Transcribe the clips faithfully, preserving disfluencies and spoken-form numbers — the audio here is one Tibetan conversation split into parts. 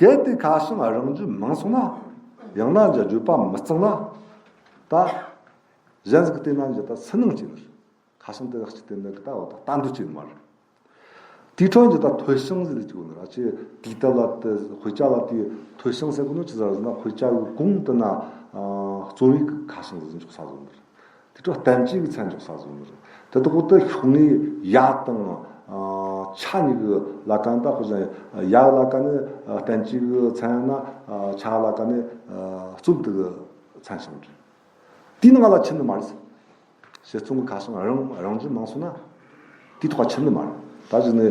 གལ་ཏེ་ཁ་བྱང་རང་རྒྱུད་མང་སོང་ན། ཡང་ན་འདི་བརྗོད་པ་མི་གཙང་ན། ད་གཞན་ཟིག་གི་སྟེང་ན་འདི་ད་སུན་སྣང་སྐྱེ་ནི། ཁ་བྱང་དེ་གཅིག་དེ་ནི་ད་འོ་ད་ལྟ་འདོད་ཀྱི་མ་རེད། དེའི་འཕྲོ་འདི་ད་མཐོལ་བྱང་ཟེར་ལེ་ཅིག་ཡོད་ནི་ར། ཅེ་དེའི་སྟབས་ལ་དེ་དཔེ་ཆ་ལ་དེ་མཐོལ་བྱང་ཟེར་གོ་ནོ་ཅི་ཟེར་ན། དཔེ་ཆ་གི་གོང་དུ་ན་རྩོམ་ཡིག་གི་ཁ་བྱང་ཟིག་འཇོག་ས་ཟིག་ཡོད་ནི་རེད། དེ་འཕྲོ་བསྟན་བཅོས་ཀྱི་མཚན་འཇོག་ས་ཟིག་ཡོད་ནི་རེད། དེ་དག་གོ་དེ་ཤོག་ངོས་ཡ་དང་ཆ་གཉིས་ཀྱི་ལ་ཀ་ནི། ད་དཔེ་བཞག་ཡ་གི་ལ་ཀ་ནི་བསྟན་བཅོས་ཀྱི་མཚན་ཡིན་ན། ཆ་གི་ལ་ཀ་ནི་རྩོམ་དེ་གི་མཚན་བྱང་རེད། དེའི་ནང་ལ་ཆུད་ནི་མ་རེད། དཔྱད་རྩོམ་གྱི་ཁ་བྱང་རང་རང་རྒྱུད་མང་སོང་ན། དེའི་ཐོག་ཁ་ཆུད་ནི་མ་རེད། ད་གཞི་ནས་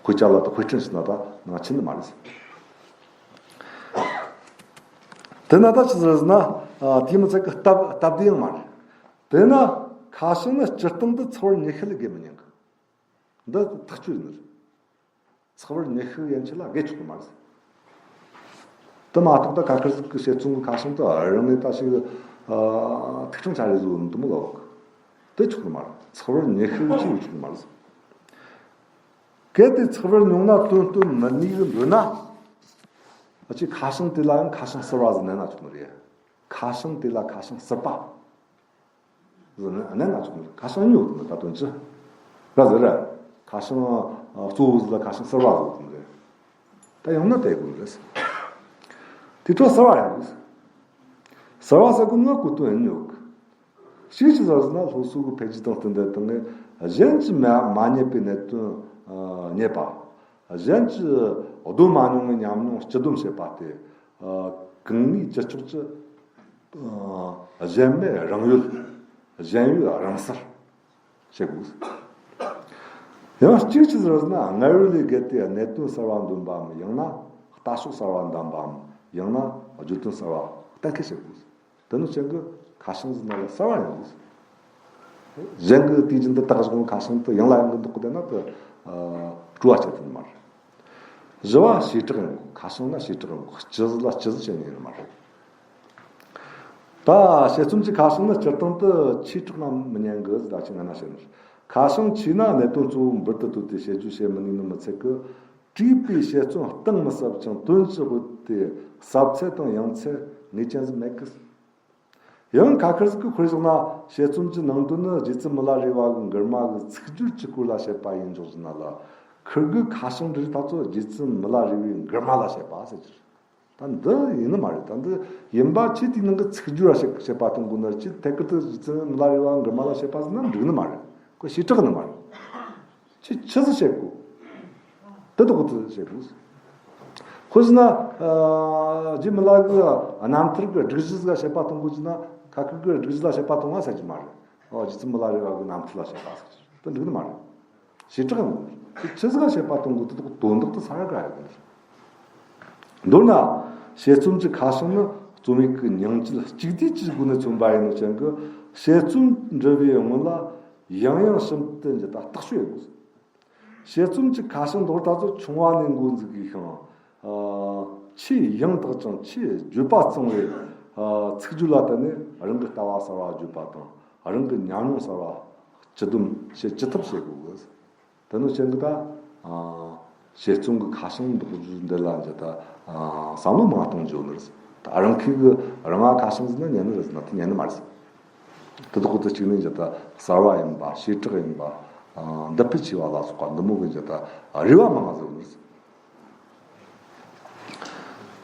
དཔེ་ཆ་ལ་ད་དཔེ་སྐྲུན་བྱས་ན་ད་ནང་ཆུད་ནི་མ་རེད། དེ་ན་ད་ཅི་ཟེར་ན། དེ་མི་ཚད་ཀྱི་སྟབས་སྟབས་བདེ་ཡང་མ་རེད། དེ་ན་ཁ་བྱང་ནི་སྤྱིར་བཏང་དུ་ཚེག་བར་ཉི་ཤུ་ལས་བརྒལ་མི་ཉན་གི། འདི་ཐག་ཆོད་ཡིན་ནི་རེད། ཚེག་བར་ཉི་ཤུ་ཡན་ཆད་ལ་བརྒལ་ཆོག་གི་མ་རེད། དེ་མ་གཏོགས་ད་ཁ་ཁར་ཟིག་གི་དཔྱད་རྩོམ་གྱི་ཁ་བྱང་དེ་རང་ནས་ད་ཞིག་ཐིག་ཕྲེང་ཆ་རེ་བཟོ་འདི་མོ་ལ་འོག་དེ་ཆོག་གི་མ་རེད། ཚེག་བར་ཉི་ཤུ་ཅིག་ཡོད་ཆོག་གི་མ་རེད། གལ་ཏེ་ཚེག་བར་ཉུང་ན་དོན་སྟོན་མི་ནུས་གི་འདོད་ན། ཨ་ཅེ་ཁ་བྱང་དེ་ལ་ཡང་ཁ་བྱང་ཟུར་བ་ཟིག་མནན་ན་ཆོག་ནི་རེད། ཁ་བྱང་དེ་ལ་ཁ་བྱང་ཟུར་པ། ཟེར་ནས་གནས་ན་ཆོག་མི་རེད། ཁ་བྱང་ཉོ་དུ་མི་ད་དོན་ཅི། ར་ཟེར་ར། ཁ་བྱང་གཙོ་བོ་ཟིག་ལ་ཁ་བྱང་ཟུར་བ་ཟེར་དུ་མི་རེད། ད་ཡང་ན་དེ་དགོས་རེད། དེ་འཕྲོ་ཟུར་བ་ཡང་དགོས། ཟུར་བ་ཟེར་གོ་ནོ་གོ་དོན་ཡིན་ཉོ་གི། ཞིག་ཅི་ཟེར་ཟེར་ན། སློབ་གསོ་གི་འཕེལ་རྒྱས་དང་བསྟུན་ཏེ་དང་ནས་གཞན་གྱིས་མ་མ་རྙེད་པའི་གནད་དོན་རྙེད་པ། གཞན་གྱིས་སྡོམ་མ་མྱོང་བའི་ཉམས་མྱོང་སྤྱི་སྡོམ་བྱེད་པ་སྟེ། གང་ནུས་ཅི་ལྕོགས་ཀྱིས། གཞན་མེད་རང་ཡོད། གཞན་ཡོད་རང་གསལ། བྱེད་དགོས། ཡང་གཅིག་ཅི་ཟེར་ན། སྔར་ཡོད་ལས་བརྒལ་ཏེ་གནད་དོན་གསར་བ་འདོན་པའམ། ཡང་ན་ལྟ་ཕྱོགས་གསར་བ་འདོན་པའམ། ཡང་ན་བརྗོད་དོན་གསར་བ་གཏན་འཁེལ་བྱེད་དགོས། དེ་ནི་ཅན་གྱི་ཁ་བྱང་ཟིག་ནང་ལ་གསར་བ་ཡིན་དགོས། གཞན་གྱིས་དུས་རྒྱུན་དུ་བཏགས་བཞག་ཁ་བྱང་དེ་ཡང་ལ་ཡང་གི་འདོགས་གི་བསྡད་ན་དེ་སྤྲོ་བ་སྐྱེ་ཐུབ་ནི་མ་རེད། བཞི་བ་བྱེ་བྲག་ཡིན་དགོས། ཁ་བྱང་ན་བྱེ་བྲག་ཡིན་དགོས། སྤྱི་ཟིག་ལ་སྤྱི་ཟིག་བྱེད་ནི་ཡིན་ནི་མ་རེད། ད་དཔྱད་རྩོམ་གྱི་ཁ་བྱང་ནི་སྤྱིར་བཏང་དུ་ཆོས་གྲགས་ན་མི་ཉན་གི་ཟེར་ད་ཅི་ང་ན་བཤད་ནི། ཁ་བྱང་ཆེ་ན་གནད་དོན་གཙོ་བོ་འབུར་དུ་བཏོད་དེ་དཔྱད་བརྗོད་བྱེད་མི་ནུས་ནི་མི་ཚད་གི། བྲིས་པའི་དཔྱད་རྩོམ་གཏིང་མི་ཟབ་ཅིང་དོན་ཅི་ཡོད་དེ་ཟབ་ཚད་དང་ཡངས་ཚད་ངེས་ཅན་ཟིག་མེད་གི། ཡང་ཁ་ཁར་ཟིག་གི་དཔེ་བཞག་ན། དཔྱད་རྩོམ་གྱི་ནང་དོན་ནི་རྗེ་བཙུན་མི་ལ་རས་པ་གི་མགུར་མ་གི་ཚིག་སྦྱོར་གྱི་སྐོར་ལ་བཤད་པ་ཡིན་འཇོག་ཟིན་ན་ལ། ཁུར་གི་ཁ་བྱང་འབྲི་ཐག་ཚོ་རྗེ་བཙུན་མི་ལ་རས་པའི་མགུར་མ་ལ་བཤད་པ་ཟེར་གྱི་རེད། ད་འདི་ཡིན་ནི་མ་རེད། ད་འདི་ཡིན་པ་ཆེ་དེའི་ནང་གི་ཚིག་སྦྱོར་ལ་བཤད་བཤད་པ་གཏོང་དགོས་ནི་རེད། ཅི་ཐད་ཀར་དུ་རྗེ་བཙུན་མི་ལ་རས་པ་མགུར་མ་ལ་བཤད་པ་ཟིན་ན་འགྲིག་ནི་མ་རེད། ཁོ་བྱེ་བྲག་ནི་མ་རེད། ཆི་ཆི་ཟིག་བྱེད་དགོས། དེ་དག་གོ་ཚོད་བྱེད་དགོས། དཔེར་ན། རྗེ་མི་ལ་གི་རྣམ་ཐར་གི་སྒྲིག་གཞི་ཟིག་ལ་དཔྱད་པ་གཏོང་དགོས་ཀྱི་ན། ཁ་ཁུ་གི་སྒྲིག་གཞི་ལ་དཔྱད་པ་གཏོང་བ་ཟེར་གྱི་མ་རེད། ཨོ་རྗེ་བཙུན་མི་ལ་རས་པ་གི་རྣམ་ཐར་ལ་དཔྱད་པ་ཟེར་གྱི་རེད། དེ་འགྲིག་ནི་མ་རེད། བྱེ་བྲག་ཡིན་དགོས། དེ་ཆི་ཟིག་ལ་དཔྱད་པ་གཏོང་དགོས། དེ་དག་དོན་དག་དེ་ས་ཡ་ག་ཡ་གི་མི་རེད། མདོར་ན། དཔྱད་རྩོམ་གྱི་ཁ་བྱང་ནི་རྩོམ་ཡིག་གི་ཉིང་བཅུད་གཅིག་བསྡུས་ཀྱི་སྒོ་ནས་མཚོན་པ་ཡིན་ནོ་ཅན་གྱི། དཔྱད་རྩོམ་འབྲི་བའི་སྔོན་ལ་ཡང་ཡང་ཞིབ་ཏུ་འབྱེད་པ་ཐག་ཆོད་ཡོད་དགོས། དཔྱད་རྩོམ་གྱི་ཁ་བྱང་མདོར་ད་ཚོ་ཆུང་བ་ནས་འགོ་འཛུགས་དགོས་ཤིང་། ཆེས་ཡང་དག་ཅིང་ཆེས་བརྗོད་པ་གཙང་བའི་ཚིག་སྦྱོར་ལ་བརྟེན་ནས་རང་གི་ལྟ་བ་གསར་བ་བརྗོད་པ་དང་། རང་གི་ཉམས་མྱོང་གསར་བ་སྤྱི་སྡོམ་བྱེད་ཅི་ཐུབ་བྱེད་དགོས། དེ་ནི་ཅན་གྱི་ད། དཔྱད་རྩོམ་གྱི་ཁ་བྱང་འདོགས་རྒྱུ་འདི་ལ་འདི་ད་བསམ་བློ་མང་གཏོང་རྒྱུ་ནི་རེད། ད་རང་ཁུལ་གྱི་རང་ང་ཁ་བྱང་ཟིན་ན་ཉན་ནི་རེད་ཟེར་ན་དེ་ཉན་ནི་མ་རེད། དེ་དག་གི་གཅིག་ནི་འདི་ད་གསར་བ་ཡིན་པ། བྱེ་བྲག་ཡིན་པ། འདི་ཕལ་ཆེ་བ་ལ་སོགས་པ་འདི་མོ་གི་འདི་ད་རེ་བ་མང་ང་ཟེར་ནི་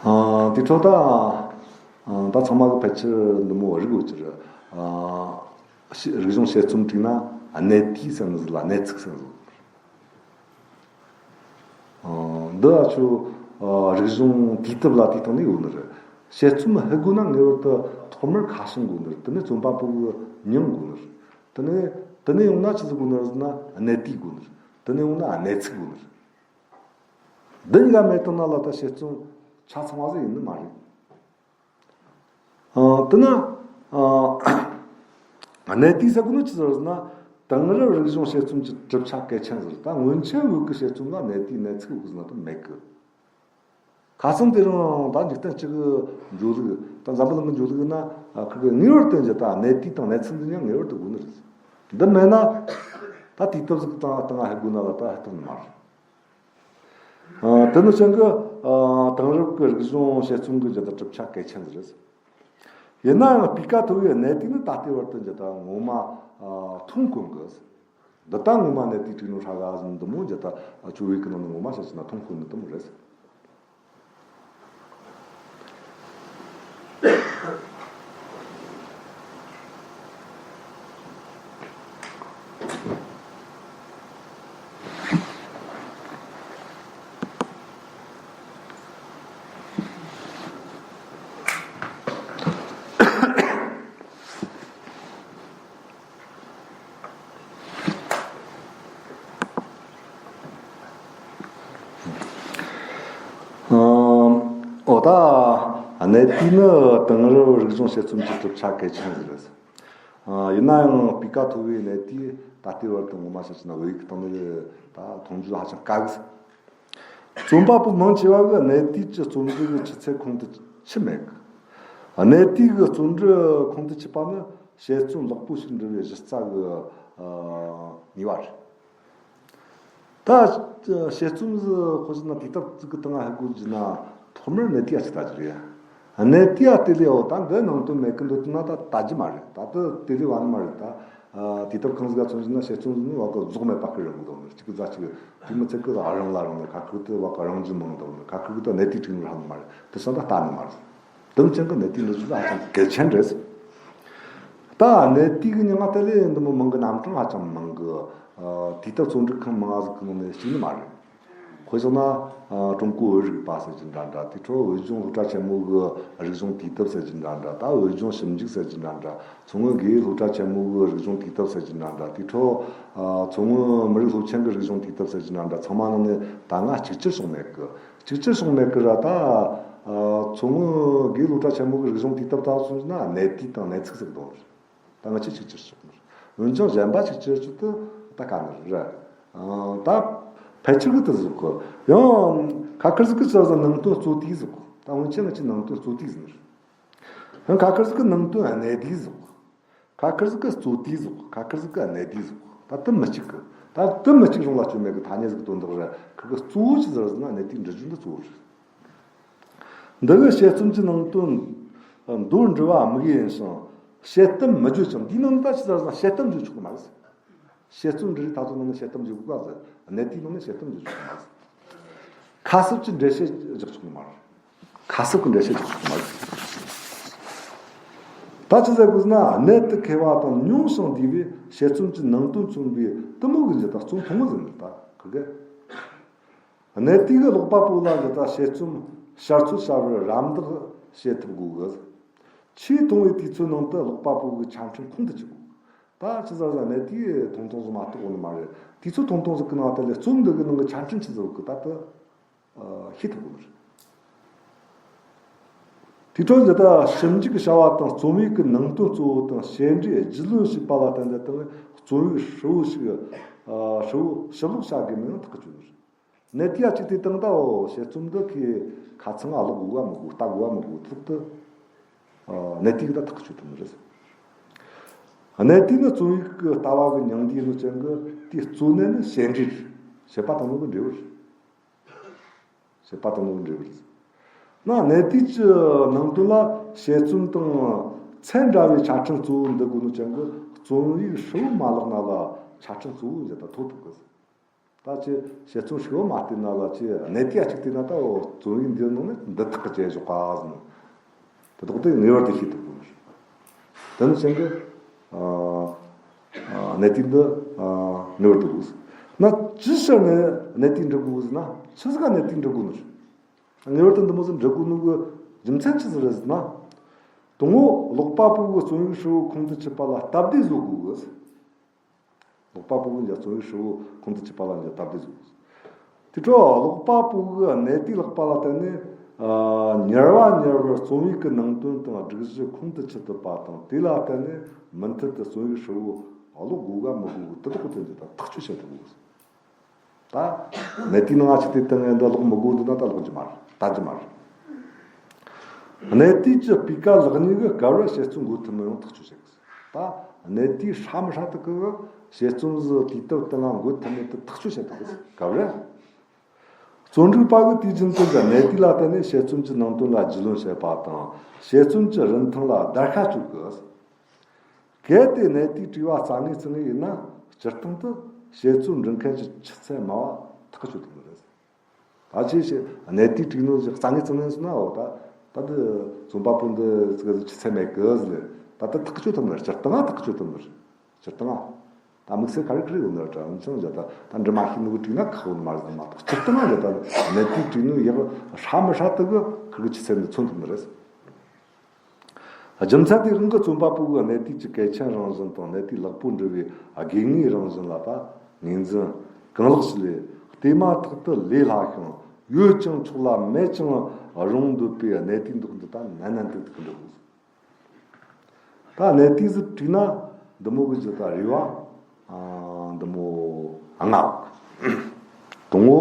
རེད། དེ་འཕྲོ་ད། ད་ཚང་མ་གི་ཕལ་ཆེར་འདི་མོ་རིག་ཡོད་ཀྱི་རེད། རིག་གཞུང་དཔྱད་རྩོམ་བྲིས་ན་གནད་དུས་ཟེར་ནི་ཟིག་ལ་གནད་ཚིག་ཟེར་ནི་ཟིག་འདི་ཨ་ཆོ་རིག་གཞུང་དུས་དེབ་ལ་དེའི་སྟེང་ནས་ཡོད་ནི་རེད། དཔྱད་རྩོམ་ཕུད་དགོས་ན་ངེས་པར་དུ་ཐོག་མར་ཁ་བྱང་དགོས་ནི་རེད། དེ་ནས་རྩོམ་པ་པོ་གི་མྱིང་དགོས་ནི་རེད། དེ་ནས་དེ་ནས་ཡོང་ན་ཆི་ཟིག་དགོས་ནི་རེད་ཟེར་ན་གནད་དུས་དགོས་ནི་རེད། དེ་ནས་ཡོང་ན་གནད་ཚིག་དགོས་ནི་རེད། འདི་གཉིས་ཀ་མེད་བཏང་ན་ལ་ད་དཔྱད་རྩོམ་ཆ་ཚང་བ་ཟིག་ཡིན་ནི་མ་རེད། ཨ། དེ་ན། ཨ། གནད་དུས་ཟེར་གོ་ནོ་ཆི་ཟེར་ན། དེང་རབས་རིག་གཞུང་དཔྱད་རྩོམ་གྱི་གྲུབ་ཆ་གལ་ཆེན་ཟིག་ད་སྔོན་ཆད་བོད་ཀྱི་དཔྱད་རྩོམ་ལ་གནད་དུས་གནད་ཚིག་བོད་ཟེར་ན་དེ་མེད་གི། ཁ་སང་དེ་རིང་ད་འཇིག་རྟེན་གཅིག་གི་འགྲོ་ལུགས་ད་འཛམ་བུ་གླིང་གི་འགྲོ་ལུགས་ན། ཨ། ཁུར་གི་ངེས་པར་དུ་འཇི་ད་གནད་དུས་དང་གནད་ཚིག་འདི་ཡང་ངེས་པར་དུ་དགོས་ནི་རེད། འདི་མེད་ན་ད་དུས་དེབ་ཟིག་དང་སྟེང་ང་ཧ་གོ་ན་ལ་ད་ཧ་གཏོང་ནི་མ་རེད། ཨ། དེ་ནི་ཅན་གི་ ཨ། དེང་རབས་ཀྱི་རིག་གཞུང་དཔྱད་རྩོམ་གྱི་འཇུག་ལྡོག་གྲུབ་ཆ་གལ་ཆེན་ཟིག་རེད། ཡིན་ནའང་སྤུས་ཀ་མཐོ་བའི་གནད་དེ་ནི་ད་ལྟའི་བར་དུ་འཇུག་ལྡོག་ངོ་མ་ཨ་མཐོང་དཀོན་གི། འདི་ལྟ་ངོ་མ་གནད་དེའི་དྲིག་ནོ་ཧྲ་ག་ཟིན་འདི་མོ་འཇུག་ལྡོག་ཨ་བཅུ་བའི་གི་ནང་ནས་ངོ་མ་བཤད་ཕྱིན་ན་མཐོང་དཀོན་ནི་འདི་མོ་རེད། ཨོ་ད། གནད་དེ་ནི་དེང་རབས་རིག་གཞུང་དཔྱད་རྩོམ་གྱི་གྲུབ་ཆ་གལ་ཆེན་ཟིག་རེད། ཡིན་ན་ཡང་སྤུས་ཀ་མཐོ་བའི་གནད་དེ་ད་ལྟའི་བར་དུ་ངོ་མ་བཤད་ཕྱིན་ན་བོད་ཡིག་གི་སྟེང་ནས་ད་མཐོང་རྒྱུ་ཧ་ཅང་དཀའ་གི། རྩོམ་པ་པོ་མང་ཆེ་བ་གིས་གནད་དེའི་རྩོམ་འབྲི་གི་ཆུ་ཚད་ཁོང་དུ་ཆུད་མེད་གི། གནད་དེའི་རྩོམ་འབྲི་ཁོང་དུ་ཆུད་པ་ནི་དཔྱད་རྩོམ་ལེགས་པོ་ཞིག་འབྲི་བའི་གཞི་རྩ་གི་ཨ་ནུས་པ་རེད། ད་དཔྱད་རྩོམ་ཟིག་དཔེ་བཞག་ན་དུས་དེབ་ཟིག་གི་སྟེང་ང་ཧ་གོ་རྒྱུ་ན་ཐོག་མར་གནད་དེ་ཡ་ཆི་ལྟ་རྒྱུ་རེད། གནད་དེ་ཡ་དེ་ལས་འོ་ད་འདི་ནང་དོན་མེད་གི་འདོད་ན་ད་ལྟ་རྒྱུ་མ་རེད། ད་དེ་དེ་ལས་བ་ནི་མ་རེད་ད། ཨ། དུས་དེབ་ཁང་ཟིག་ག་མཚོན་བྱས་ན་དཔྱད་རྩོམ་ཟིག་ནི་བ་གི་རྫོགས་མེད་པ་ཁུར་རིང་གི་འདུག་ནི་གཅིག་གི་རྫ་གཅིག་གི་དེ་མི་ཚད་གི་རང་ལ་རང་ནི་ཁ་ཁུར་དུ་བ་གི་རང་རྒྱུ་མང་འདུག་ནི་ཁ་ཁུར་དུ་གནད་དེའི་དྲིག་ནོ་ཧྲ་ནི་མ་རེད། དེ་སོང་ད་ལྟ་ནི་མ་རེད། དེ་མི་ཚད་གི་གནད་དེའི་འབྲི་རྒྱུ་ལ་ཧ་ཅང་གལ་ཆེན་རེད། ད་གནད་དེའི་གི་མྱིང་ང་དེ་ལས་འདི་མོ་མང་གི་རྣམ་གྲངས་ཧ་ཅང་མང་གི། ཨ། དུས་དེབ་རྩོམ་སྒྲིག་ཁང་མང་ང་ཟིག་གི་ནང་ནས་གཅིག་ནི་མ་རེད། དཔེ་བཞག་ན། ཨ། ཀྲུང་གོའི་བོད་རིག་པ་ཟེར་རྒྱུ་འདྲ་འདྲ། དེའི་འཕྲོ་བོད་ལྗོངས་སློབ་གྲྭ་ཆེན་མོ་གི་རིག་གཞུང་དུས་དེབ་ཟེར་རྒྱུ་འདྲ་འདྲ། ད་བོད་ལྗོངས་ཞིབ་འཇུག་ཟེར་རྒྱུ་འདྲ་འདྲ། མཚོ་སྔོན་དགེ་འོས་སློབ་གྲྭ་ཆེན་མོ་གི་རིག་གཞུང་དུས་དེབ་ཟེར་རྒྱུ་འདྲ་འདྲ། དེའི་འཕྲོ། ཨ། མཚོ་སྔོན་མི་རིགས་སློབ་ཆེན་གྱི་རིག་གཞུང་དུས་དེབ་ཟེར་རྒྱུ་འདྲ་འདྲ། ཚང་མ་ནང་ནས་ད་སྔ་གཅིག་གྱུར་བྱུང་མེད་གི། གཅིག་གྱུར་བྱུང་མེད་གི་ར་ད། ཨ། མཚོ་སྔོན་དགེ་འོས་སློབ་གྲྭ་ཆེན་མོ་གི་རིག་གཞུང་དུས་དེབ་ལྟ་བུ་སོང་ན་གནད་དེ་དང་གནད་ཚིག་ཟིག་འདུག་ད་ང་ཆོས་གཅིག་གྱུར་ཆགས་ནི། འོན་ཀྱང་གཞན་པ་གཅིག་གྱུར་ཆགས་དུས་ད་དཀའ་ནི་རེད། ཨ། ད་ཕལ་ཆེར་གི་དེ་ཟིག་གོ། ཡང་ཁ་ཁར་ཟིག་གི་ཆ་ཟིག་ནང་དོན་གཙོ་དེ་ཟིག་གོ། ད་འོན་ཀྱང་ང་ཆོས་ནང་དོན་གཙོ་དེ་ཟིག་ནི་རེད། ཡང་ཁ་ཁར་ཟིག་གི་ནང་དོན་གནད་དེ་ཟིག་གོ། ཁ་ཁར་ཟིག་གི་གཙོ་དེ་ཟིག་གོ། ཁ་ཁར་ཟིག་གི་གནད་དེ་ཟིག་གོ། ད་དེ་མི་གཅིག་གི། ད་དེ་མི་གཅིག་རང་ལ་སྐྱོན་མེད་གི་ཐ་སྙད་ཟིག་དོན་དག་རེད། ཁིར་གི་གཙོ་བོ་ཆི་ཟིག་རེད་ཟེར་ན་གནད་དེའི་འབྲི་རྒྱུ་འདི་གཙོ་བོ་རེད། འདི་གི་དཔྱད་རྩོམ་གྱི་ནང་དོན་མདོར་འབྲི་བ་དམིགས་ཡུལ་ཡིན་ཞིང་། དཔྱད་གཏམ་མི་བརྗོད་ཅིང་། འདིའི་ནང་ད་ཅི་ཟེར་ན་དཔྱད་གཏམ་བརྗོད་ཆོག་གི་མ་རེད། དཔྱད་རྩོམ་འབྲི་རིགས་ད་ཚོ་ནང་ནས་དཔྱད་གཏམ་བརྗོད་དགོས་པ་ཟེར། གནད་དེའི་ནང་ནས་དཔྱད་གཏམ་བརྗོད་ཆོག་གི་མ་རེད། ཁ་གསབ་ཀྱི་འགྲེལ་བཤད་རྒྱག་ཆོག་གི་མ་རེད། ཁ་གསབ་ཀྱི་འགྲེལ་བཤད་རྒྱག་ཆོག་གི་མ་རེད། ད་ཅི་ཟེར་དགོས་ཟེར་ན་གནད་དུ་འཁེལ་བ་དང་ཉུང་ཞིང་བསྡུས་པའི་དཔྱད་རྩོམ་གྱི་ནང་དོན་མཚོན་པའི་གཏུམ་མོ་གི་འགྱུར་ལྡོག་རྩོམ་ཐུང་ངུ་ཟེར་ནི་ད་ཁོ་གི། གནད་དེ་གི་ཀློག་པ་པོ་ལ་འདི་ལྟར་དཔྱད་རྩོམ་ཤར་ཚོད་ཤར་བར་རམ་འདེགས་བྱེད་ཐུབ་དགོས་གི། ཆེས་ཐུང་བའི་དུས་ཚོད་ནང་དུ་ཀློག་པ་པོ་གི་ཆ་འཕྲིན་ཁོང་དུ་ཆུད་དགོས། ད་ཅི་ཟེར་ཟེར་གནད་དེ་ཐུང་ཐུང་ཟིག་མ་གཏོགས་ཡོད་ནི་མ་རེད། དུས་ཚོད་ཐུང་ཐུང་ཟིག་གི་ནང་དུ་ལས་རྩོམ་འདི་གི་ནང་གི་ཆ་འཕྲིན་ཆི་ཟིག་ཡོད་གི་ད་དུ་ཤེས་ཐུབ་དགོས་ནི་རེད། དེ་འཕྲོ་འདི་ལྟར་ཞིབ་འཇུག་བྱ་བ་དང་རྩོམ་ཡིག་གི་ནང་དོན་གཙོ་བོ་དང་བཤད་འབྲས་རྒྱུས་ལོན་བྱས་པ་ལ་བརྟེན་ཏེ་དང་རྩོམ་ཡིག་ཧྲིལ་བོ་ཞིག་ཧྲིལ་བོ་ཞིབ་ཀློག་བྱ་དགོས་མིན་ཐག་གཅོད་ནི་རེད། གནད་དེ་ཡ་གཅིག་དེ་དང་ད་འོ་དཔྱད་རྩོམ་འདི་ཁོས་ཁ་ཚང་ང་ཀློག་དགོས་བ་མི་དགོས། ལྟ་དགོས་བ་མི་དགོས་ཐུག་ཏུ། གནད་དེ་གི་ད་ཐག་གཅོད་ཐུབ་ནི་རེད། གནད་དེ་ནི་རྩོམ་ཡིག་གི་ལྟ་བ་གི་མྱང་འདས་ཡིན་ནོ་ཅན་གི་དེའི་གཙོ་གནད་ནི་བཤད་འབྲས་རེད། བཤད་པ་དང་ནོར་གི་འབྲས་བུ་རེད། བཤད་པ་དང་ནོར་གི་འབྲས་བུ་རེད། ན་གནད་དེ་གི་ནང་དོན་ལ་དཔྱད་རྩོམ་དང་ཚད་འདྲ་བའི་ཆ་འཕྲིན་གཙོ་བོ་འདི་དགོས་ནོ་ཅན་གི་རྩོམ་ཡིག་ཧྲིལ་བོ་མ་བཀླགས་ན་ལ་ཆ་འཕྲིན་གཙོ་བོ་འདི་ད་ཐོབ་ཐུབ་གི། ད་ཅི་དཔྱད་རྩོམ་ཧྲིལ་བོ་མ་བལྟས་ན་ལ་ཅི་གནད་དེ་ཡ་གཅིག་བལྟས་ན་ད་འོ་རྩོམ་ཡིག་འདིའི་ནང་ནས་འདི་ཐག་གི་བཅད་བཞག་པ་ཟིན། དེ་དག་དེ་ངེས་པར་དུ་ཤེས་ཐུབ་དགོས། དེ་ནི་ཅན་གི་ཨ་ཨ་གནད་དེ་འདི་ཨ་ངེས་པར་དུ་དགོས། ན་ཅི་ཕྱིར་ནས་གནད་དེ་འབྲི་དགོས་ཟེར་ན་ཆི་ཟིག་ག་གནད་དེ་འབྲི་དགོས་ནི། ངེས་པར་དུ་འདི་མོ་ཟིག་འབྲི་དགོས་ནི་གི་རྒྱུ་མཚན་ཆི་ཟིག་རེད་ཟེར་ན། དང་པོ་ཀློག་པ་པོ་གི་རྩོམ་ཡིག་ཧྲིལ་བོ་ཁོང་དུ་ཆུད་པ་ལ་སྟབས་བདེ་བཟོ་དགོས་གི། ཀློག་པ་པོ་གི་རྩོམ་ཡིག་ཧྲིལ་བོ་ཁོང་དུ་ཆུད་པ་ལ་སྟབས་བདེ་བཟོ་དགོས། དེ་འཕྲོ་ཀློག་པ་པོ་གི་གནད་དེ་བཀླགས་པ་ལ་བརྟེན་ནས་ཨ་ཉར་བ་ཉར་བར་རྩོམ་ཡིག་གི་ནང་དོན་དང་སྒྲིག་གཞི་ཁོང་དུ་ཆུད་ཐུབ་པ་དང་། དེ་ལ་བརྟེན་ནས་མུ་མཐུད་དུ་རྩོམ་ཡིག་ཧྲིལ་བོ་ཀློག་དགོས་ག་མི་དགོས་གི་དེ་དག་གི་དོན་དེ་དག་ཐག་གཅོད་བྱེད་ཐུབ་དགོས། ད་གནད་དེའི་ནང་ང་ཅི་དེ་བཏང་ངས་འདི་ཀློག་མི་དགོས་འདུག་ན་ད་ཀློག་རྒྱུ་མ་རེད། ལྟ་རྒྱུ་མ་རེད། གནད་དེ་གི་སྤུས་ཀ་ལེགས་ཉེས་གི་སྐབས་རེ་དཔྱད་རྩོམ་འགོད་ཐུབ་མིན་ཡང་ཐག་གཅོད་བྱེད་དགོས། ད་གནད་དེ་ཧྲ་མི་ཧྲ་དེ་གི་དཔྱད་རྩོམ་ཟིག་དུས་དེབ་སྟེང་ང་འགོད་ཐུབ་མིན་དེ་ཐག་གཅོད་བྱེད་ཐུབ་དགོས་སྐབས་རེ། རྩོམ་སྒྲིག་པ་གིས་དུས་རྒྱུན་དུ་གནད་དུས་ལ་བརྟེན་ནས་དཔྱད་རྩོམ་གྱི་ནང་དོན་ལ་རྒྱུས་ལོན་བྱེད་པ་དང་། དཔྱད་རྩོམ་གྱི་རིན་ཐང་ལ་བརྡར་ཤ་གཅོད་དགོས། གལ་ཏེ་གནད་དུས་བྲིས་པ་རྩ་ངེས་རྩ་ངེས་ཡིན་ན། སྤྱིར་བཏང་དུ་དཔྱད་རྩོམ་འབྲི་མཁན་གྱི་ཆུ་ཚད་དམའ་བ་ཐག་གཅོད་ཐུབ་ནི་རེད། ད་ཅི་ཞིག་གནད་དུས་བྲིས་ནོ་ཞིག་རྩ་ངེས་རྩ་ངེས་ཡིན་ན། འོ་ད་ད་འདི་རྩོམ་པ་པོ་འདི་ཆུ་ཚད་མེད་གི་ཟེར། ད་ད་ཐག་གཅོད་ཐུབ་ནི་རེད། སྤྱིར་བཏང་ང་ཐག་གཅོད་ཐུབ་ནི་རེད། སྤྱིར་བཏང་ང་། ད་དམིགས་བསལ་ག་རེ་ག་རེ་ཡོད་ནི་རེད། འདྲ་མཚུངས་བྱ་ད་ད་འབྲི་མ་ཤེས་ནོ་གིས་བྲིས་ན་ཁག་ཡོད་ནི་མ་རེད་མ་གཏོགས། སྤྱིར་བཏང་ང་ད་གནད་དུས་བྲིས་ནོ་ཡག་ཧྲ་མི་ཧྲ་དེ་གིས་ཁིར་གི་ཆུ་ཚད་འདི་མཚོན་ཐུབ་ནི་རེད། རྒྱུ་མཚན་དེ་རང་གི་རྩོམ་པ་པོ་གིས་གནད་དུས་ཀྱི་གལ་ཆེན་རང་བཞིན་དང་། གནད་དུས་ལེགས་པོ་འབྲི་བའི་དགོས་ངེས་རང་བཞིན་ལ་ད་ངོས་འཛིན་གང་ལེགས་ཤིག་ལས། བལྟས་མ་ཐག་ཏུ་ལས་སླ་ཞིང་ཡོད་ཀྱང་ཆོག་ལ་མེད་ཀྱང་རུང་འདོད་པའི་གནད་དུས་འདོགས་འདི་ད་ནན་ནན་ཏིག་ཏིག་འབྲི་དགོས། ད་གནད་དུས་ཟིག་བྲིས་ན་འདི་མོ་གི་ཅིག་ད་རེ་བ་ཨ་འདི་མོ་ལྔ་ཡོད། དང་པོ།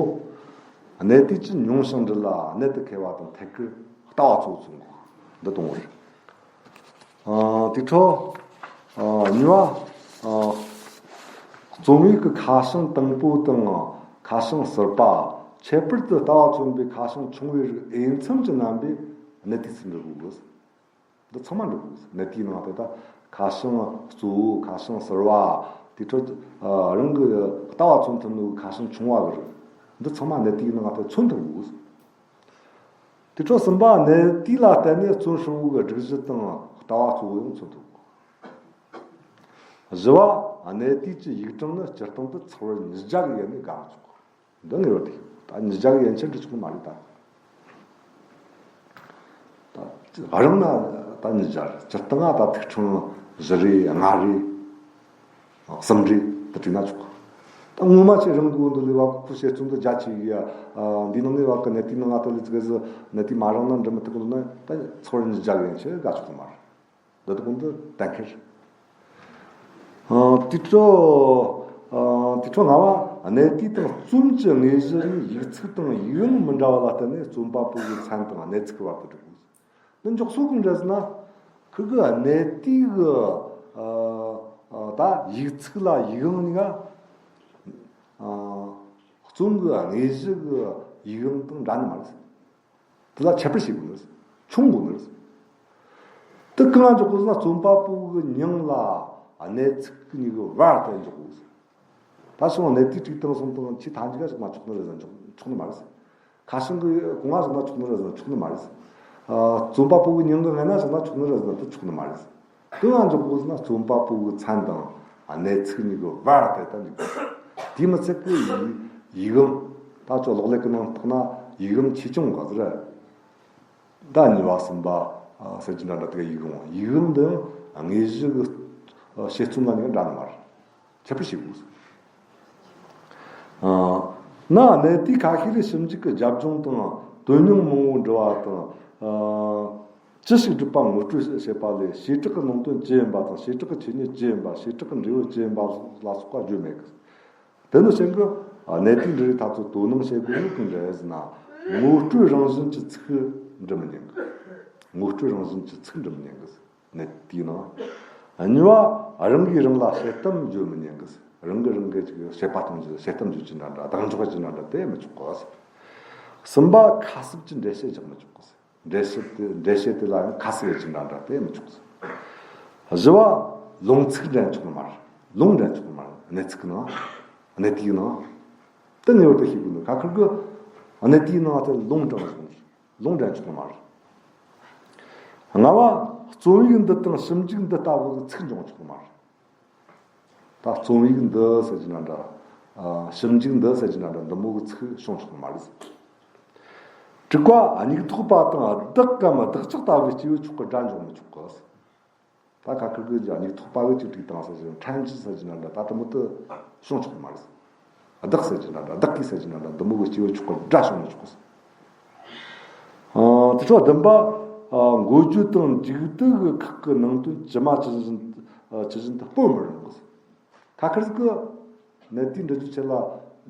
གནད་དུས་ཀྱི་མྱོང་ཞིང་འབྲི་ལ་གནད་དུ་འཁེལ་བ་དང་ཐད་ཀར་ལྟ་བ་གཙོ་བོ་མཚོན་དགོས། འདི་དང་པོ་རེད། ཨ་དེ་འཕྲོ། ཨ་གཉིས་པ། ཨ་རྩོམ་ཡིག་གི་ཁ་བྱང་དང་པོ་དང་ཁ་བྱང་ཟུར་པ། ཁྱད་པར་དུ་ལྟ་བ་མཚོན་པའི་ཁ་བྱང་ཆུང་བའི་རིགས་འོས་འཚམ་གྱི་རྣམ་པའི་གནད་དུས་སུ་འབྲི་དགོས། འདི་ཚང་མ་འབྲི་དགོས། གནད་དུས་ནང་དུ་ད་ཁ་བྱང་གཙོ་བོ། ཁ་བྱང་ཟུར་པ། དེ་འཕྲོ། ཨ་རང་གི་ལྟ་བ་མཚོན་ཐུབ་ནོ་ཁ་བྱང་ཆུང་བ་གི་རིགས། འདི་ཚང་མ་གནད་དུས་ནང་དུ་མཚོན་ཐུབ་དགོས། དེ་འཕྲོ་གསུམ་པ། གནད་དུས་ལ་བརྟེན་ནས་རྩོམ་ཧྲིལ་བོ་གི་སྒྲིག་གཞི་དང་ལྟ་བ་གཙོ་བོ་ཡང་མཚོན་ཐུབ་དགོས། བཞི་པ། གནད་དུས་ཀྱི་ཡིག་གྲངས་ནི་སྤྱིར་བཏང་དུ་ཚེག་བར་ཉིས་བརྒྱ་གི་ཡན་ནས་བགོ་མི་ཆོག། འདི་ངེས་པར་དུ། ད་ཉིས་བརྒྱ་གི་ཡན་ཆད་འབྲི་ཆོག་ནི་མ་རེད་ད། ད་རང་ན་ད་ཉིས་བརྒྱ་རེད། སྤྱིར་བཏང་ང་ད་ཐིག་ཕྲེང་བཞི་རེ་ལྔ་རེ་གསུམ་རེ་དེ་བྲིས་ན་ཆོག། ད་སྔོན་མ་ཆེ་རིང་གོ་འདི་ལས་བ་ཁོ་དཔྱད་རྩོམ་འདི་རྒྱ་ཆེ་གི་ཡ། འདི་ནང་ནས་བ་གི་གནད་དུས་ནང་ང་ད་ལས་ཙི་གེ་ཟིག་གནད་དུས་མ་རིང་ན་འབྲི་མི་ཐུབ་གི་འདུག་ན། ད་ཚེག་བར་ཉིས་བརྒྱ་གི་ཡན་ཆད་བགོ་ཆོག་ནི་མ་རེད། འདི་དག་འདི་གཏན་འཁེལ། ཨ་དེ་འཕྲོ། ཨ་དེ་འཕྲོ་ལྔ་པ། གནད་དུས་དང་རྩོམ་གྱི་དངོས་གཞི་ནི་ཡིག་ཚིག་དང་ཡིག་རྙིང་མི་འདྲ་བ་ལ་བརྟེན་ནས་རྩོམ་པ་པོ་གི་མཚན་དང་གནད་ཚིག་གི་བར་དུ་འགྲིག་དགོས། འདི་འཇོག་སྲོལ་གང་འདྲ་ཟེར་ན། ཁིར་གི་གནད་དུས་གི་ཨ་ཨ་ད་ཡིག་ཚིག་ལ་ཡིག་རྙིང་གཉིས་ཀ་ཨ་རྩོམ་གི་དངོས་གཞི་གི་ཡིག་རྙིང་དང་འདྲ་ནི་མ་རེད། དེ་ལ་ཁྱད་པར་བྱེད་དགོས་ནི་རེད། མཚུངས་དགོས་ནི་རེད། དེ་གང་ལ་འཇོག་དགོས་ཟེར་ན། རྩོམ་པ་པོ་གི་མྱིང་ལ་གནད་ཚིག་གི་གཉིས་ཀྱི་བར་དེ་འཇོག་དགོས་ཟེར། ད་སོང་གནད་དུས་བྲིས་བཏང་སོང་དང་ཆེས་མཐའ་མཇུག་ག་བཞག་ན་ཆོག་ནི་རེད་ཟེར་ན་ཆོག་ཆོག་ནི་མ་རེད་ཟེར། ཁ་བྱང་གི་གོང་ང་བཞག་ན་ཆོག་ནི་རེད་ཟེར་ན་ཆོག་ནི་མ་རེད་ཟེར། ཨ་རྩོམ་པ་པོ་གི་མྱིང་གི་སྔ་ན་བཞག་ན་ཆོག་ནི་རེད་ཟེར་ན་དེ་ཆོག་ནི་མ་རེད་ཟེར། དེ་ང་འཇོག་དགོས་ཟེར་ན་རྩོམ་པ་པོ་གི་མཚན་དང་གནད་ཚིག་གཉིས་ཀྱི་བར་དེ་ལྟར་འཇོག་དགོས། དེ་མི་ཚད་ཀྱི་ཡིག་ཡིག་རྙིང་། ད་ཅོ་གློག་ཀླད་ཀྱི་ནང་བཏགས་ན་ཡིག་རྙིང་ཆེ་ཆུང་ག་ཟེར། ད་གཉིས་པ་གསུམ་པ་ཟེར་གྱི་འདྲ་འདྲ་དེ་ག་ཡིག་རྙིང་། ཡིག་རྙིང་འདི་ཡང་དངོས་གཞི་གི་དཔྱད་རྩོམ་ལ་གཉིས་ཀ་འདྲ་ནི་མ་རེད། ཁྱད་པར་བྱེད་དགོས། ཨ་ན་གནད་དུས་ཁ་ཤས་ལས་ཞིབ་འཇུག་གི་རྒྱབ་ལྗོངས་དང་དོན་སྙིང་མང་བོ་འབྲི་བ་དང་། ཨ་ཅི་ཞིག་སྒྲུབ་པ་ངོ་སྤྲོད་བྱེད་པ་ལས། བྱེ་བྲག་གི་ནང་དོན་ཅི་ཡིན་པ་དང་། བྱེ་བྲག་གི་ཆོས་ཉིད་ཅི་ཡིན་པ། བྱེ་བྲག་གི་འབྲས་བུ་ཅི་ཡིན་པ་ལ་སོགས་པ་བརྗོད་མེད་གི། དེ་ནི་ཕྱིན་གི་གནད་དུས་འབྲི་རིགས་ཐ་ཚོ་དོ་སྣང་བྱེད་དགོས་ནི་གང་རེད་ཟེར་ན། ངོ་སྤྲོད་རང་བཞིན་གྱི་ཚིག་འབྲི་མི་ཉན་གི། ངོ་སྤྲོད་རང་བཞིན་གྱི་ཚིག་འབྲི་མི་ཉན་གི། གནད་དུས་ནང་། གཉིས་པ། རང་གིས་རང་ལ་དཔྱད་གཏམ་བརྗོད་མི་ཉན་གི། རང་གིས་རང་གི་ཅིག་དཔྱད་པ་གཏོང་རྒྱུ། དཔྱད་གཏམ་བརྗོད་རྒྱུ་འདྲ་འདྲ། གདེང་འཇོག་རྒྱུ་འདྲ་འདྲ་དེ་མི་ཆོག་གི། གསུམ་པ། ཁ་གསབ་ཀྱི་འགྲེལ་བཤད་རྒྱག་མི་ཆོག་གི། འགྲེལ་བཤད་དེ། འགྲེལ་བཤད་དེ་ལ་ཡང་ཁ་གསབ་ཡོད་ཀྱི་འདྲ་འདྲ་དེ་མི་ཆོག་ཟེར། བཞི་བ། ལུང་ཚིག་འདྲེན་ཆོག་ནི་མ་རེད། ལུང་འདྲེན་ཆོག་ནི་མ་རེད། གནད་ཚིག་གི་ནང་། གནད་དུས་ནང་། དེ་ངེས་པར་དུ་ཤེས་དགོས་ནི། ཁ་ཁུར་གི་གནད་དུས་ནང་དེ་ལུང་དྲངས་སོང་། ལུང་འདྲེན་ཆོག་ནི་མ་རེད། ལྔ་བ། རྩོམ་ཡིག་འདི་དང་ཞིབ་འཇུག་འདི་ལྟ་བུ་གི་ཚིག་འབྱུང་ཆོག་ནི་མ་རེད། ད་རྩོམ་ཡིག་འདི་ཟེར་གྱི་འདྲ་འདྲ། ཨ་ཞིབ་འཇུག་འདི་ཟེར་གྱི་འདྲ་འདྲ་འདི་མོ་གི་ཚིག་བྱུང་ཆོག་མ་རེད། དྲུག་པ། སྙིགས་ཐོག་པ་དང་བདག་གམ་བདག་ཅག་ལྟ་བུའི་སྐྱེས་བུ་མཆོག་གི་སྒྲ་འབྱུང་མི་ཆོག་གི། ད་ཁ་ཁུར་གི་སྙིགས་ཐོག་པ་གི་ཅིག་བྲིས་བཏང་ཟེར་གྱི་ཕྲན་གྱི་ཟེར་གྱི་འདྲ་འདྲ་ད་དེ་མོ་དེ་བྱུང་ཆོག་མ་རེད། བདག་ཟེར་གྱི་འདྲ་འདྲ། བདག་གིས་ཟེར་གྱི་འདྲ་འདྲ་འདི་མོ་གི་སྐྱེས་བུ་མཆོག་གི་སྒྲ་བྱུང་མི་ཆོག་གི། ཨ་དེ་ཚོ་བདུན་པ། ཨ་འགོད་རྒྱུ་དང་མཇུག་བསྡུ་གི་ཁག་གི་ནང་དོན་ཇི་མ་ཇི་བཞིན། ཨ་ཇི་བཞིན་དུ་སྤོ་མི་རུང་གི། ཁ་ཁར་ཟིག་གི་གནད་དུས་འབྲི་རྒྱུའི་ཆེད་ལ་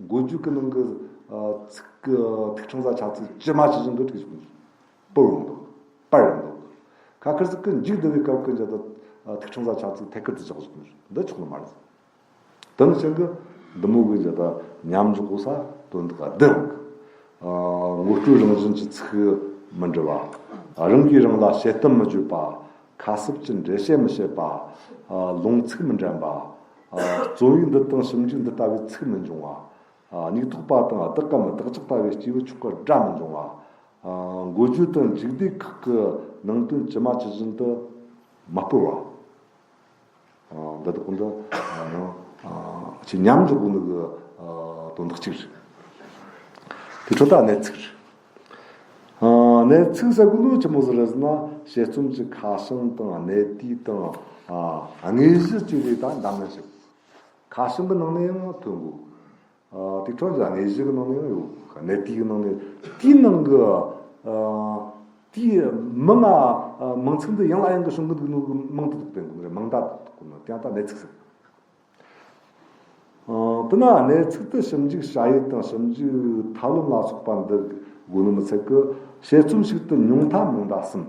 འགོད་རྒྱུ་གི་ནང་གི་ཨ་ཚིག་གི་ཐིག་ཕྲེང་ས་ཆ་ཚིག་ཇི་མ་ཇི་བཞིན་དུ་བྲིས་བྱུང་། སྤོ་རུང་འདུག། སྤར་རུང་འདུག། ཁ་ཁར་ཟིག་གི་མཇུག་བསྡུ་བའི་སྐབས་ཀྱི་འཇོག་ད་ཐིག་ཕྲེང་ས་ཆ་ཚིག་ཐད་ཀར་དུ་བཞག་བཞག་འདི་ཆོག་ནི་མ་རེད། དེ་ནི་ཕྱིན་གི་འདི་མོ་གི་འཇོག་ད་མཉམ་འཇོག་གོ་ས་དོན་དག་ག་བདུན་གི། ངོ་སྤྲོད་རང་བཞིན་གྱི་ཚིག་མི་འབྲི་བ། རང་གིས་རང་ལ་དཔྱད་གཏམ་མི་བརྗོད་པ། ཁ་གསབ་ཀྱི་འགྲེལ་བཤད་མི་བྱེད་པ། ལུང་ཚིག་མི་འདྲེན་པ། རྩོམ་ཡིག་འདི་དང་ཞིབ་འཇུག་འདི་ལྟ་བུའི་ཚིག་མི་འབྱུང་བ། སྙིགས་ཐོག་པ་དང་བདག་གམ་བདག་ཅག་ལྟ་བུའི་སྐྱེས་བུ་ཆོག་གི་སྒྲ་མི་འབྱུང་བ། འགོ་བརྗོད་དང་མཇུག་བསྡུའི་ཁག་གི་ནང་དོན་ཇི་མ་ཇི་བཞིན་དུ་མ་སྤོར་བ། འདི་དག་འདི་ཆེས་ཉམས་འཇོག་དགོས་ནི་གི་དོན་དག་གཅིག་རེད། དེ་འཕྲོ་ད་གནད་ཚིག་རེད། གནད་ཚིག་ཟེར་དགོས་ནི་ཆི་མོ་ཟིག་རེད་ཟེར་ན། དཔྱད་རྩོམ་གྱི་ཁ་བྱང་དང་གནད་དུས་དང་དངོས་གཞི་བཅས་ལས་ད་འདམ་ནས་ཞིག་ཁ་བྱང་གི་ནང་ནས་ཡང་ཐོན་དགོས། དེ་འཕྲོ་ཡང་དངོས་གཞི་གི་ནང་ནས་ཡང་ཡོད། གནད་དུས་ཀྱི་ནང་ནས། དེའི་ནང་གི་དེའི་མིང་ང་མིང་ཚིག་འདི་ཡང་ལ་ཡང་གི་བྱུང་གི་འདུག་ནོ་གི་མིང་དེ་དག་བསྟན་དགོས་ནི་རེད། མིང་བརྡ་དག་དགོས་ནོ་དེ་ཡང་ད་གནད་ཚིག་ཟེར། དེ་ན་གནད་ཚིག་དེ་ཞིབ་འཇུག་བྱ་ཡུལ་དང་ཞིབ་འཇུག་ཐབས་ལམ་ལ་སོགས་པ་འདི་དགོས་ནི་མི་ཚད་གི། དཔྱད་རྩོམ་ཞིག་ཏུ་ཉུང་མཐའ་མིང་བརྡ་གསུམ།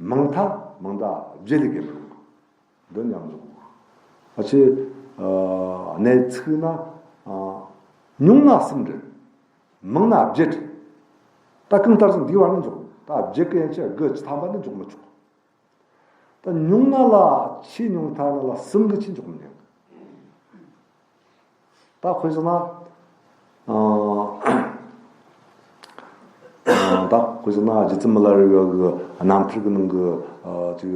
མང་མཐའ་མིང་བརྡ་བརྒྱད་ལས་བརྒལ་མི་རུང་། འདི་མཉམ་འཇོག་དགོས། ཨ་ཆེ། གནད་ཚིག་ན་ཉུང་ན་གསུམ་རེད། མང་ན་བརྒྱད་རེད། ད་གང་ལྟར་ཟིན་འདིའི་བར་ནས་འཇོག་ད་བརྒྱད་ཀྱི་ཡན་ཆད་དགུ་བཅུ་ཐམ་པ་ནས་འཇོག་མི་ཆོག་ད་ཉུང་ན་ལ་ཆེས་ཉུང་མཐའ་ན་ལ་གསུམ་གྱི་ཆེས་འཇོག་མི་ཉན། ད་དཔེ་བཞག་ན། ད་དཔེ་བཞག་ན་རྗེ་བཙུན་མི་ལ་རས་པ་གི་རྣམ་ཐར་གི་ནང་གི་ཅིག་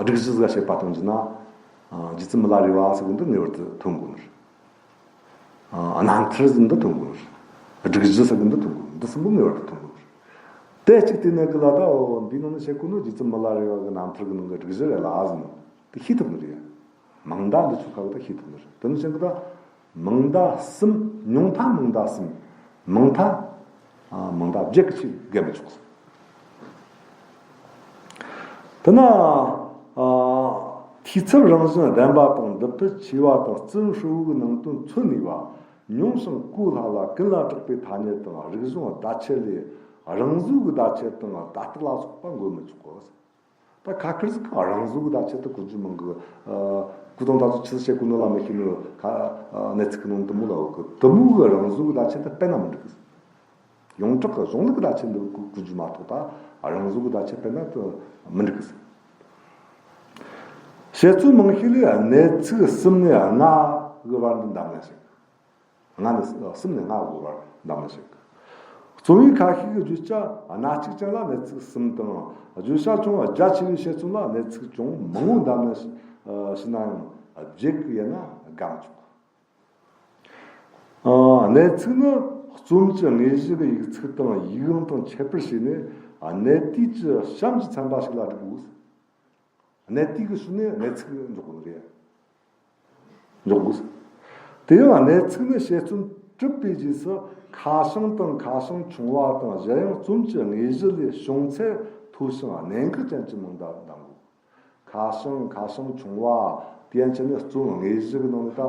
སྒྲིག་གཞི་ཟིག་བཤད་པ་དང་བྱས་ན། རྗེ་བཙུན་མི་ལ་རས་པ་ཟེར་གི་འདི་ངེས་པར་དུ་ཐོན་དགོས་ནི་རེད། རྣམ་ཐར་ཟིག་འདི་ཐོན་དགོས་ནི་རེད། སྒྲིག་གཞི་ཟེར་གི་འདི་ཐོན་དགོས་ནི། འདི་གསུམ་པོ་ངེས་པར་དུ་ཐོན་དགོས་ནི་རེད། དེ་གཅིག་བལྟས་ན་གི་ལ་ད་འོ་འདི་ནང་ནས་བཤད་གོ་ནོ་རྗེ་བཙུན་མི་ལ་རས་པ་གི་རྣམ་ཐར་གི་ནང་གི་སྒྲིག་གཞི་རེད་ལ་ཟིན་དེ་ཤེས་ཐུབ་ནི་རེད། མིང་བརྡ་འདི་ཚོ་ཁག་ད་ཤེས་ཐུབ་ནི་རེད། དེ་ནི་ཅན་གི་ད་མིང་བརྡ་གསུམ། ཉུང་མཐའ་མིང་བརྡ་གསུམ། མང་མཐའ་མིང་བརྡ་བརྒྱད་ཀྱི་ཆེས་བརྒལ་མི་ཆོག་དེ་ན། འཐུས་ཚབ་རང་བཞིན་ལྡན་པ་དང་། འདི་ཕལ་ཆེ་བ་དང་། རྩོམ་ཧྲིལ་བོ་གི་ནང་དོན་མཚོན་ནུས་པ། ཉུང་ཞིང་གོ་སླ་ལ་ཀུན་ལ་གྲགས་པའི་ཐ་སྙད་དང་། རིག་གཞུང་བརྡ་ཆད་ལས་རང་བཟོ་གི་བརྡ་ཆད་དང་བརྡ་རྟགས་ལ་སོགས་པ་འགོད་མི་ཆོག་གོ། ད་ཁ་ཁེར་ཟིག་ག་རང་བཟོ་གི་བརྡ་ཆད་དེ་གོ་རྒྱུ་མང་གི། ཨ། གོ་དང་ད་ཚོ་ཆི་ཟིག་བཤད་གོ་ནོ་ལ་མི་ཤེས་ནོ་ཁ། ཨ། གནད་ཚིག་གི་ནང་དུ་མོ་ལ་འོ་གི་དུ་མོ་གི་རང་བཟོ་གི་བརྡ་ཆད་དེ་སྤེལ་ན་མི་འགྲིག་གི། ཡོངས་གྲགས་གི་གཞུང་ལུགས་བརྡ་ཆད་འདི་གོ་གོ་རྒྱུ་མ་གཏོགས་ད་རང་བཟོ་གི་བརྡ་ཆད་སྤེལ་ན་དེ་མི་འགྲིག་གི། དཔྱད་རྩོམ་མང་ཤོས་ལས་གནད་ཚིག་གསུམ་ནས་ལྔ་གི་བར་འདི་འདམ་ན་ཞིག་ལྔ་ནས་གསུམ་ནས་ལྔ་བགོ་བར་འདམ་ཞིག་རྩོམ་ཡིག་ཁ་ཤས་ཀྱི་བརྗོད་བྱ་སྣ་གཅིག་ཅན་ལ་གནད་ཚིག་གསུམ་དང་། བརྗོད་བྱ་ཅུང་རྒྱ་ཆེ་བའི་དཔྱད་རྩོམ་ལ་གནད་ཚིག་ཅུང་མང་བོ་འདམ་ནས་ཞུས་ན་ཡང་བརྗེད་གི་ཡིན་ན་དགའ་མི་ཆོག་གནད་ཚིག་ནི་རྩོམ་གྱི་དངོས་གཞི་གི་ཡིག་ཚིག་དང་ཡིག་རྐང་དང་ཁྱད་པར་བྱས་ནས་གནད་དུས་ཀྱི་གཤམ་གྱི་ཚན་པ་ཞིག་ལ་བསྒྲིག་དགོས། གནད་དུས་ཀྱི་ཤུལ་ནས་གནད་ཚིག་འཇོག་དགོས་རེད། འཇོག་དགོས། དེ་ཡང་གནད་ཚིག་ནི་དཔྱད་རྩོམ་གྲུབ་པའི་རྗེས་སུ་ཁ་བྱང་དང་། ཁ་བྱང་ཆུང་བ་དང་། གཞན་ཡང་རྩོམ་གྱི་དངོས་གཞི་ལས་བྱུང་ཚད་མཐོ་ཞིང་གནད་འགག་ཅན་གྱི་མིང་བརྡ་འདམ་དགོས། ཁ་བྱང་། ཁ་བྱང་ཆུང་བ། དེ་ཡན་ཆད་ནི་རྩོམ་དངོས་གཞི་གི་ནང་ནས་ད་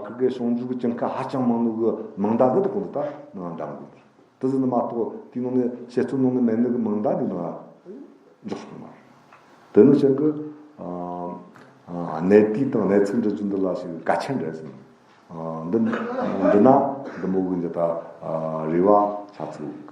ཁིར་གེ་ཞིབ་འཇུག་གི་ཅན་ཁ་ཧ་ཅང་མང་ནོ་གི་མིང་བརྡ་འདི་དག་གོ་ནོ་ད་ནང་འདམ་དགོས། དེ་ཟིན་ནི་མ་གཏོགས་དེའི་ནང་ནས་དཔྱད་རྩོམ་ནང་ནས་མེད་ནི་གི་མིང་བརྡ་འདི་ནང་འཇོག་སོང་མ་རེད། དེ་ནི་ཅན་གི་གནད་དུས་དང་གནད་ཚིག་འབྲི་རྒྱུ་འདི་ལ་ཞིག་གལ་ཆེན་རེད་ཟིན། འདི་འདི་ན་འདི་མོ་གི་འདི་ད་རེ་བ་ཆ་ཚིག